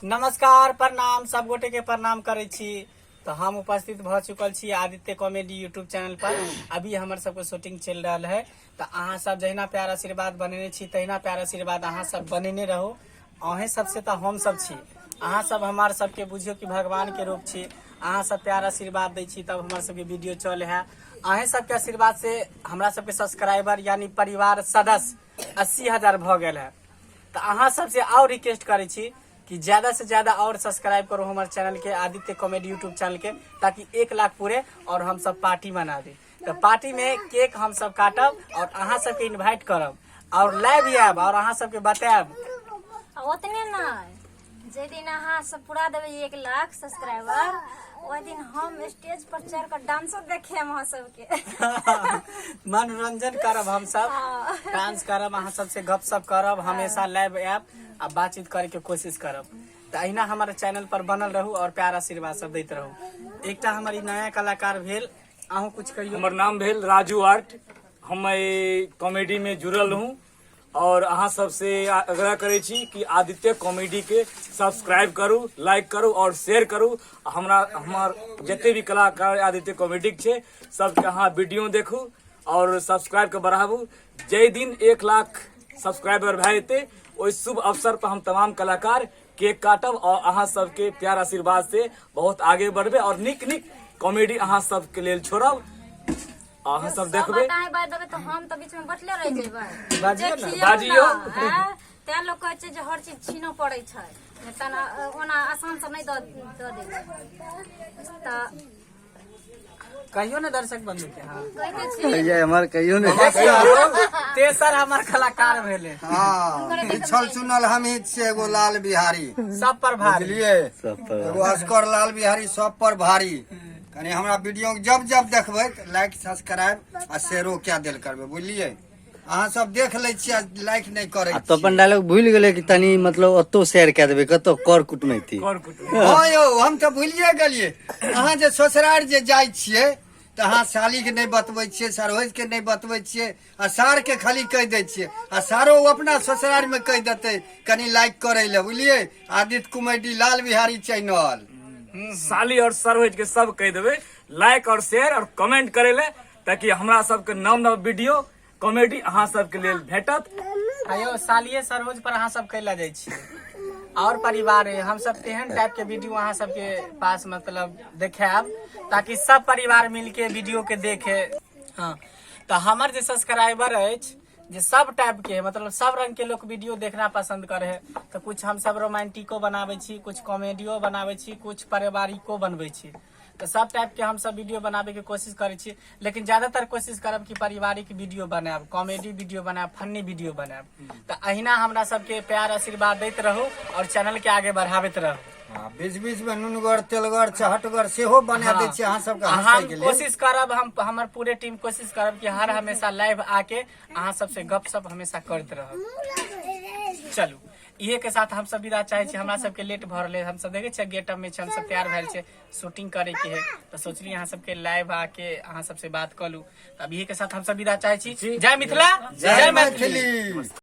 नमस्कार, प्रणाम, सब गोटे के प्रणाम करै छी। तऽ हम उपस्थित भऽ चुकल छी आदित्य कॉमेडी यूट्यूब चैनल पर। अभी हमर सबके शूटिंग चलि रहल है। तऽ अहाँ सब जहिना प्यार आशीर्वाद बनेने छी, तहिना प्यार आशीर्वाद अहाँ सब बनेने रहू। अहें सबसे तऽ हम सब छी। अहाँ सब हमार सबके बुझियौ कि भगवान के रूप छी। अहाँ सब प्यार आशीर्वाद दै छी तब हमर सबके वीडियो चले है। अहें सबके आशीर्वाद से हमरा सबके सब्सक्राइबर यानी परिवार सदस्य 80,000 भऽ गेल है। तऽ अहाँ सबसे और रिक्वेस्ट करै छी कि ज्यादा से ज्यादा और सब्सक्राइब करू हमारे चैनल के, आदित्य कॉमेडी यूट्यूब चैनल के, ताकि 1 लाख पूरे और हम सब पार्टी मनाबी। तऽ पार्टी में केक हम सब काटब और अहाँ सबके इन्वाइट करब और लाइव आयब और अहाँ सबके बतायब। आ ओतने नहि, जाहि दिन अहाँ सब पूरा देबै 1 लाख सब्सक्राइबर, ओहि दिन हम स्टेज पर चढ़ कऽ डांसो देखेब अहाँ सबके। मनोरंजन करब हम सब। डांस करब, अहाँ सबसे गपशप करब, हमेशा लाइव आयब आ बातचीत करे के कोशिश करब। तऽ अहिना हमारे चैनल पर बनल रहू और प्यार आशीर्वाद सब दैत रहू। एकटा हमर ई नया कलाकार भेल, अहूँ कुछ कहियौ। हमर नाम भेल राजू आर्ट। हम एहि कॉमेडी में जुड़ल हूँ और अहाँ सबसे आग्रह करै छी कि आदित्य कॉमेडी के सब्सक्राइब करू, लाइक करू और शेयर करू। हमरा हमर जते भी कलाकार आदित्य कॉमेडी के छै, सबके अहाँ वीडियो देखू और सब्सक्राइब के बढ़ाबू। जाहि दिन 1 लाख सब्सक्राइबर भए जेतै, ओहि शुभ अवसर पर हम तमाम कलाकार केक काटब और अहाँ सबके प्यार आशीर्वाद से बहुत आगे बढ़बे और निक निक कॉमेडी अहाँ सबके लेल छोड़ब। अहाँ सब देखबै। दाएं बाएं देबै तऽ हम तऽ बीच में बैठले रहि जेबै। बाजियौ जे ने। खियौ बाजियौ। ने, आँय, तें लोक कहै छै जे हर चीज छीनऽ पड़ै छै, नहि तऽ ओना आसान से नहि दऽ दऽ दै छै। तऽ कहियो ने दर्शक बंधु के। हाँ, कहिते छी। कहिया हमर कहियो ने। तेसर हमर कलाकार भेले। हाँ, बिछल चुनल हम ही छियै, एगो लाल बिहारी सब पर भारी। बुझलिए? सब पर एगो अस्कर लाल बिहारी सब पर भारी। कनि हमरा वीडियो के जब जब देखबै तऽ लाइक, सब्सक्राइब आ शेयरो कए देल करबै, बुझलियै? अहाँ सब देख लै छियै आ लाइक नहि करै आ तो अपन डायलॉग भूलि गेलै कि तनी मतलब ओतौ शेयर कए देबै, कतौ कर कुटमैती। कर कुटुम्ब। हँ यौ, हम तऽ भूलिए गेलियै। अहाँ जे ससुरार जे जाइ छियै तऽ अहाँ सालीके नहि बतबै छियै, सरहोज के नहि बतबै छियै आ सार के खाली कहि दै छियै, आ सारो ओ अपना ससुरार मे कहि देतै कनि लाइक करै लए, बुझलियै? Aditya comedy Lal Bihari channel. साली और सरहोज के सब कहि देबै लाइक और शेयर और कमेंट करे ले, ताकि हमरा सबके नव नव वीडियो कॉमेडी अहाँ सबके लेल भेटत। आयो, सालिये सरोज पर अहाँ सब कैला जाइ छियै? और परिवार है। हम सब तेहन टाइप के वीडियो अहाँ सबके पास मतलब देखायब ताकि सब परिवार मिलके वीडियो के देखे। हाँ, तऽ हमर जे सब्सक्राइबर अछि जे सब टाइप के, मतलब सब रंग के लोग वीडियो देखना पसंद करे है। तऽ कुछ हम सब रोमांटिको बनाबै छी, कुछ कॉमेडियो बनाबै छी, कुछ पारिवारिको बनबै छी। तऽ सब टाइप के हम सब वीडियो बनाबे के कोशिश करै छी, लेकिन ज्यादातर कोशिश करब कि पारिवारिक वीडियो बनायब, कॉमेडी वीडियो बनायब, फन्नी वीडियो बनायब। तऽ अहिना हमरा सबके प्यार आशीर्वाद दैत रहू और चैनल के आगे बढ़ाबैत रहू। हाँ, बीच बीच में नुनगर, तेलगर, चहटगर सेहो बना दै छियै अहाँ सबके हम हंसै के लेल। कोशिश करब, हम हमर पूरे टीम कोशिश करब कि हर हमेशा लाइव आके अहाँ सबसे गपशप हमेशा करैत रहब। चलू, इहे के साथ हम सब विदा चाहे छी। हमरा सबके लेट भऽ रहलै। हम सब देखै छियै गेटअप में छी, हम सब तैयार भेल छियै, शूटिंग करे के है। तऽ सोचली अहाँ सबके लाइव आके अहाँ सबसे बात कऽ लू। तऽ अब इहे के साथ हम सब विदा चाहे छी। जय मिथिला, जय मैथिली।